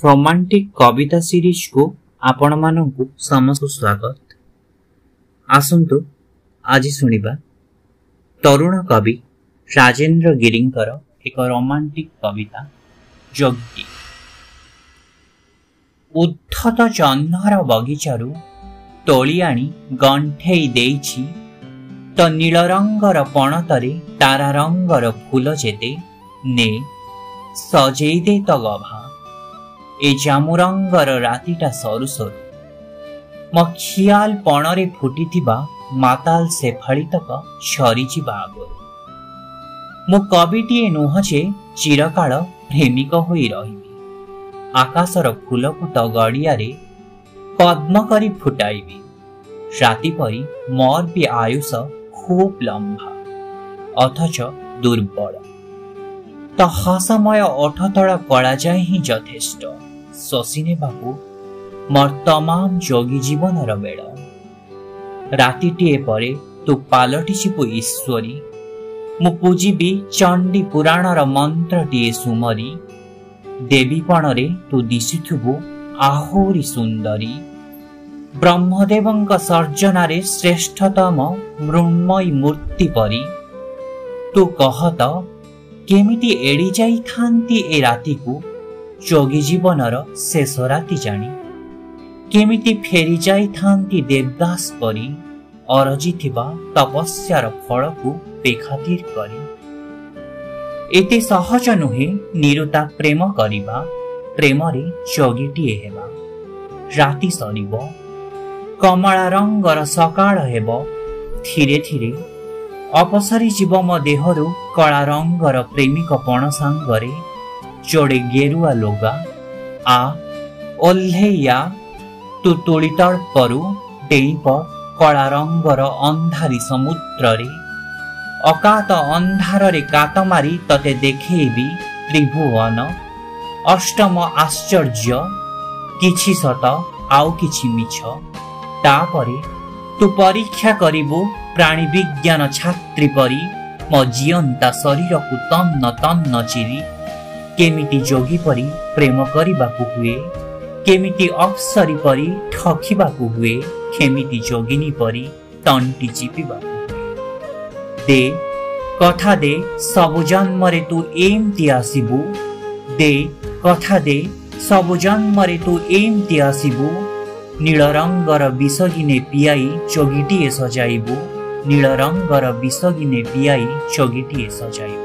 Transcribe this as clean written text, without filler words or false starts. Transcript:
Romantic କବିତା ସିରିଜକୁ ଆପଣମାନଙ୍କୁ ସମସ୍ତଙ୍କୁ ସ୍ୱାଗତ। ଆସନ୍ତୁ ଆଜି ଶୁଣିବା ତରୁଣ କବି ରାଜେନ୍ଦ୍ର ଗିରିଙ୍କର ଏକ ରୋମାଣ୍ଟିକ୍ କବିତା ଯୋଗୀ। ଉଦ୍ଧତ ଜହ୍ନର ବଗିଚାରୁ ତୋଳି ଆଣି ଗଣ୍ଠେଇ ଦେଇଛି ତ ନୀଳ ରଙ୍ଗର ପଣତରେ ତାରା ରଙ୍ଗର ଫୁଲ ଯେତେ, ନେ ସଜେଇ ଦେ ତ ଗଭା। ଏ ଜାମୁ ରଙ୍ଗର ରାତିଟା ସରୁ ସରୁ ମୋ ଖିଆଲ ପଣରେ ଫୁଟିଥିବା ମାତାଲ ଶେଫାଳି ତକ ସରିଯିବା ଆଗରୁ। ମୁଁ କବିଟିଏ ନୁହଁ ଯେ ଚିରକାଳ ପ୍ରେମିକ ହୋଇ ରହିବି, ଆକାଶର ଫୁଲକୁ ତ ଗଡ଼ିଆରେ ପଦ୍ମ କରି ଫୁଟାଇବି। ରାତି ପରି ମୋର ବି ଆୟୁଷ ଖୁବ୍ ଲମ୍ବା ଅଥଚ ଦୁର୍ବଳ, ତ ହସମୟ ଓଠତଳ କଳାଯାଏ ହିଁ ଯଥେଷ୍ଟ ଶୋଷି ନେବାକୁ ମୋର ତମାମ ଯୋଗୀ ଜୀବନର ବେଳ। ରାତିଟିଏ ପରେ ତୁ ପାଲଟିଯିବୁ ଈଶ୍ୱରୀ, ମୁଁ ପୂଜିବି ଚଣ୍ଡୀ ପୁରାଣର ମନ୍ତ୍ରଟିଏ ସୁମରି। ଦେବୀପଣରେ ତୁ ଦିଶୁଥିବୁ ଆହୁରି ସୁନ୍ଦରୀ, ବ୍ରହ୍ମଦେବଙ୍କ ସର୍ଜନାରେ ଶ୍ରେଷ୍ଠତମ ମୃଣ୍ମୟୀ ମୂର୍ତ୍ତି ପରି। ତୁ କହ ତ କେମିତି ଏଡ଼ି ଯାଇଥାନ୍ତି ଏ ରାତିକୁ ଯୋଗୀ ଜୀବନର ଶେଷ ରାତି ଜାଣି, କେମିତି ଫେରି ଯାଇଥାନ୍ତି ଦେବଦାସ ପରି ଅରଜିଥିବା ତପସ୍ୟାର ଫଳକୁ ବେଖାତିର କରି। ଏତେ ସହଜ ନୁହେଁ ନିରୁତା ପ୍ରେମ କରିବା, ପ୍ରେମରେ ଯୋଗୀଟିଏ ହେବା। ରାତି ସରିବ, କମଳା ରଙ୍ଗର ସକାଳ ହେବ, ଧୀରେ ଧୀରେ ଅପସରି ଯିବ ମୋ ଦେହରୁ କଳା ରଙ୍ଗର ପ୍ରେମିକ ପଣ ସାଙ୍ଗରେ ଯୋଡ଼େ ଗେରୁଆ ଲୁଗା। ଆ ଓହ୍ଲେଇଆ ତୁ ତୁଳିତଳ୍ପରୁ ଡେଇଁପ କଳା ରଙ୍ଗର ଅନ୍ଧାରୀ ସମୁଦ୍ରରେ। ଅକାତ ଅନ୍ଧାରରେ କାତ ମାରି ତତେ ଦେଖେଇବି ତ୍ରିଭୁବନ ଅଷ୍ଟମ ଆଶ୍ଚର୍ଯ୍ୟ, କିଛି ସତ ଆଉ କିଛି ମିଛ। ତାପରେ ତୁ ପରୀକ୍ଷା କରିବୁ ପ୍ରାଣୀ ବିଜ୍ଞାନ ଛାତ୍ରୀ ପରି ମୋ ଜିଅନ୍ତା ଶରୀରକୁ ତନ୍ନ ତନ୍ନ ଚିରି, କେମିତି ଯୋଗୀ ପରି ପ୍ରେମ କରିବାକୁ ହୁଏ, କେମିତି ଅପ୍ସରୀ ପରି ଠକିବାକୁ ହୁଏ, କେମିତି ଯୋଗିନୀ ପରି ତଣ୍ଟି ଚିପିବାକୁ ହୁଏ। ଦେ କଥା ଦେ ସବୁ ଜନ୍ମରେ ତୁ ଏମିତି ଆସିବୁ, ଦେ କଥା ଦେ ସବୁ ଜନ୍ମରେ ତୁ ଏମିତି ଆସିବୁ। ନୀଳ ରଙ୍ଗର ବିଷଗିନେ ପିଆଇ ଯୋଗୀଟିଏ ସଜାଇବୁ, ନୀଳ ରଙ୍ଗର ବିଷଗିନେ ପିଆଇ ଯୋଗୀଟିଏ ସଜାଇବୁ।